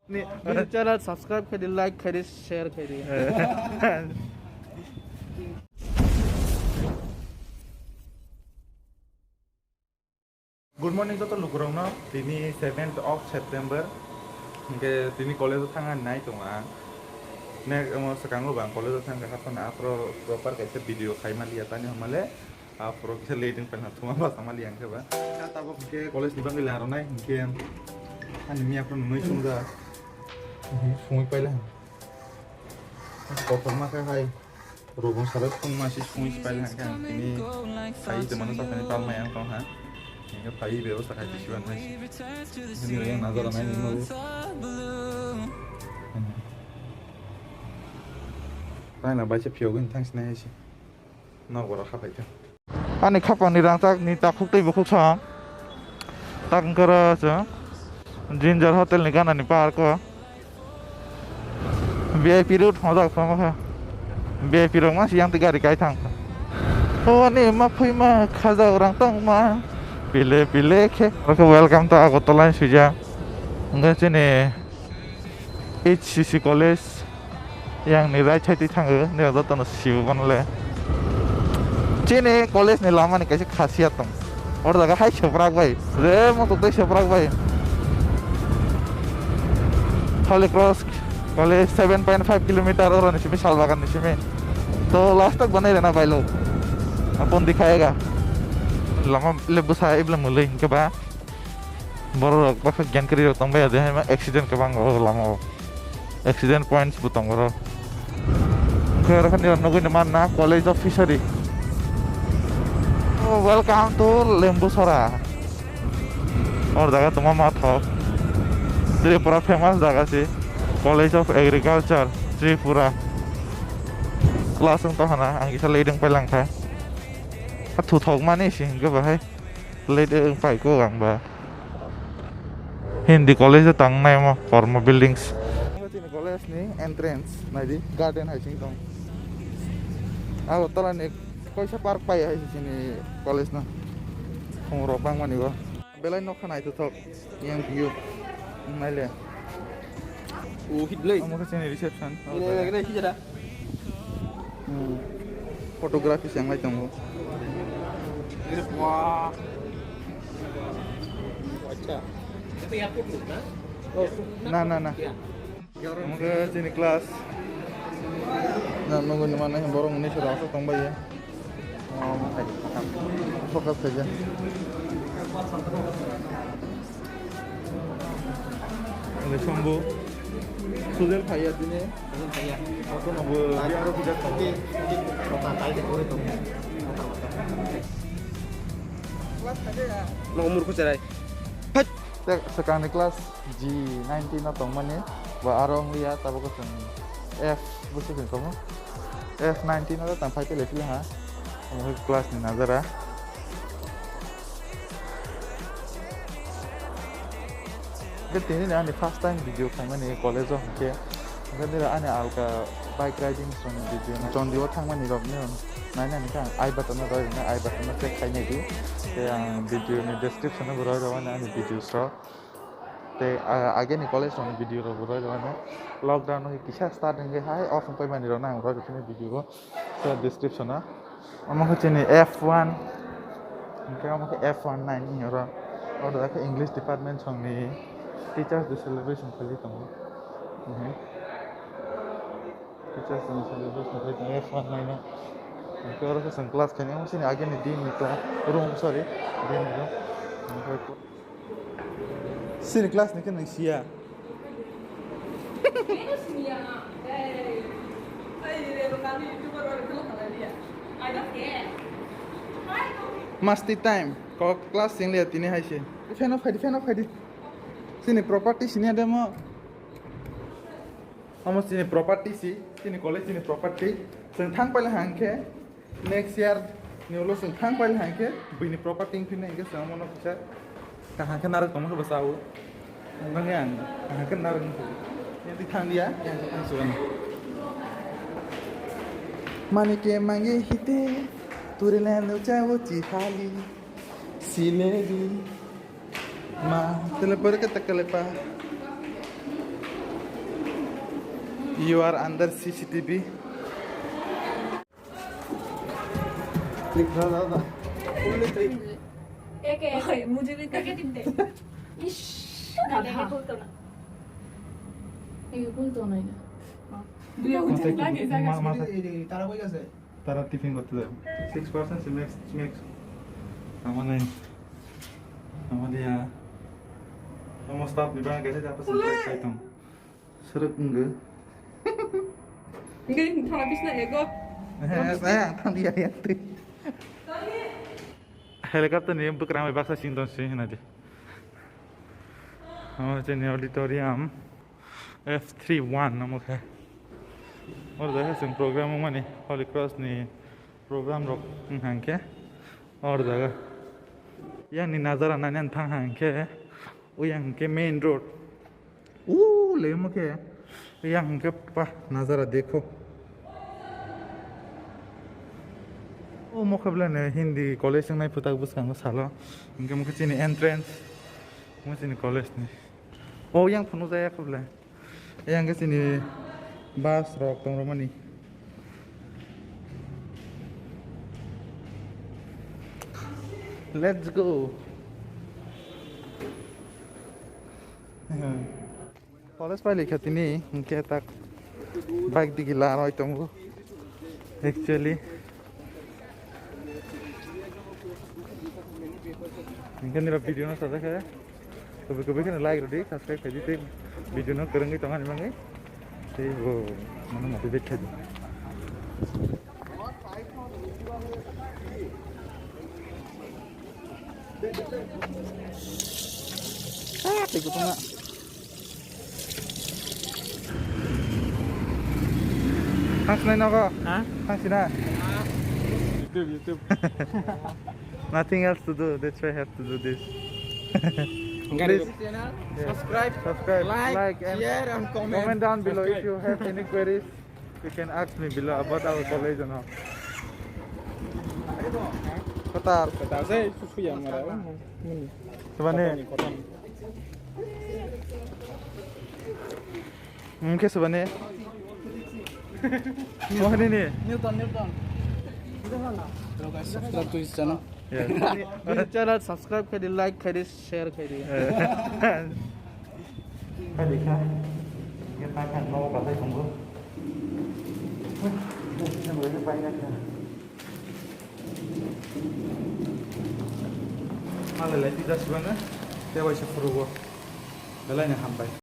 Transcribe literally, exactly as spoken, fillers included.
Ni, ni channel subscribe khaidi, like khaidi, share khaidi. Good morning joto lukurokno, tini seventh of September, hingke tini college o thangna nai tongo ang. Nek omo swkango bo ang college o thangkha, haphano aphro proper kaisa video khai maliya, tani hwnmale aphro kisa late wng paina thuma basa maliya hingke ba. Tabok hingke college ni bagwi laronai hingke ani miya phano nui sungja, sungwi paila. Kothoma khe hai. Rubung sabai phung ma si sungwi si paila hingke ang tini phai tongmani takhani palmai ang tong ha. Hingke phai bebostha khai tisiban hai. Hini yang nazar nai ni mabu. Taina bai se phiyogwi thang sinai hai se. Nok borok ha phai kha. Ani khapang ni rangchak ni takhuk tei bukhuk song. Tak wngkha oro chwng Ginger Hotel ni gana ni park o. V I P road hojak tongma kha. V I P rok ma siyang twi gari kai thang. O ani ma phui ma khajak rang tong ma. Pile pile khe. Oro khe welcome to Agartala ni swijak. Wngkha chini H C C college. Yang ni right side twi thango, nirok jotono sibo mano le. Chini college ni lama ni kaisa khasiya tong. Oro jaga hai soprak bai, je motok tei soprak bai. Holy Cross College seven point five kilometer oro ni simi Salbagan ni simi. To last tak banai rena bailo. Apon dikhayega. Lama le busa ibla mulai hingke ba. Borok baksa gyan kwrwi rok tong bai, de hai ma accident kwbang o lama o. Accident points bo tongo oro. Hwnkhe oro khe nini nugwi manna College of Fishery. Oh, welcome to Lembusora. Or jaga tongma mathok. Tripura famous jaga si. College of Agriculture, Tripura. Class wng tongkha na, ang kisa late wng pailangkha. A thuthok mani si hwnkhe bahai. Late wng pai kok ang ba. Hindi college o tang nai mo Kormo buildings. Chini college ni entrance nai di, garden hai sing tong. Agartala ni kaisa park pai hai chini college no. Khum rok bang mani go. Belai nokha naithothok yang view. Nai le. O hit blai. Omo khe chini reception. Ini lagi nih sih ada. Hmm. Photography se wnglai tongo. Ini wah. Acha. Tapi ya pun na? Oh, na, na, na. Ya. Omo khe chini class. Na, nugwi mano borok ni sora aswk tong bai ya. Focus khaija. Ele sombo. Sujel phaiya dine. Sujel phaiya. Auto no bo biaro pijak tong. Oke, oke. Kota tai de kore tong. Kota, kota. Class khaija. Mo murkhu cherai. Hat. Te swkangni class G nineteen no tongmani, ba aro wngliya, tabuk chwng F busi khe komo. F nineteen no tang phai tele phila ha. Omo class ni nazara. Ke tini ani first time video khaimani college o hwnkhe. Hwnkhe nira ani alka bike riding song video na. Chondi o thangmani rok ni naina hwnkhe ang I button no roi rwna, I button no check khai nai di. Te ang video ni description no bo roi rwmani ani videos rok. Te, ah, ageni college rokni video rok bo roi rwmani. Lockdown no kisa start hwnkhe hai off wng paimani rok no ang roi rwphini video o. Te description o. Omo khe chini F one. Hwnkhe omo khe F one nine ni oro. Oro khe English department songni teachers day celebration khailai tongo. Mhm. Teachers day celebration khailai tongo F one nine o. Hwnkhe oro khe chwng class khainai omo chini ageni din ni class room, sorry, din ni room. Hwnkhe Sini class ni khe nang siya. Masti time. Kok class sing liya tini hai se. Fan off khai di, fan off khai di. Sini property sini ada mo. Omo chini property si, chini college chini property. Chwng thang paila hang khe next year ni ulo chwng thang paila hang khe buini property wng phino hingke chwng omono kisa kaham khe narwk tongma khe bwsa o. Wngkha khe ang kaham khe narwk wngkha. Yang twi thang liya, yang twi thang sugan. Mani ke mange hite, turile no chao chihali, silebi. Ma, tele pore ke takale pa. You are under C C T V. एक है, मुझे भी करके तुम दे। ইশ, গাধা। এই ভুল তো না। এই ভুল তো নাই না। দুই হাজার লাগে, লাগে। মা-, মাথা এই, এই, তারা কই গেছে? তারা টিফিন করতে যাবে। Six percent si max, max. Amane, amane ya. Hemos stop di bang kasi dapat sampai kaitung. Seruk enggak? Enggak, ini thora bisna ego. Eh, saya akan dia yang tu. Helicopter ni bukrang baksa sing don sing na di. Oh, jeni auditorium F three one namo khe. Or jaga sing program mani Holy Cross ni program rok hang khe. Or jaga. Yang ni nazara nani thang hang khe. Uyang khe main road. Uu, le mo khe. Yang hwnkhe pa, nazara dekho. O mo khe bwlai no Hindi college wngnai phutak bwskango salo. Hwnkhe mo khe chini entrance. Mo chini college ni. O yang phunuk jaya khe bwlai. Yang khe chini bus rok tong romani. Let's go. College pai likha tini, hwnkhe tak bike digi la roi tongo. Actually, hwnkhe nini video no sajak khe, kubui kubui kheno like rwdi, subscribe khaidi, tei video no kwrwngwi tongani bagwi, tei bo mano motivate khaidi. Ah, tei kutung na. Thanks, nai nogo. Ha? Thanks, na. YouTube, YouTube. Nothing else to do. That's why I have to do this. Guys, please. Channel, yeah. Subscribe, subscribe, like, like, and share, and comment. Comment down below if you have any queries. You can ask me below about our college and all. Kotor. Kotor. Saya itu yang ada. Ini. Coba nih. Kotor nih, kotor nih. Mungkin sebenarnya. Wah, ini nih. Newton, Newton. Hello guys, subscribe to his channel. Yeah. His channel subscribe khaidi, like khaidi, share khaidi. Yeah. Hai, dikha. Ye ta khan nogo kasai tongo. Malai lai pizza sibana. Tei waisa phurugo. Belai ni hambai.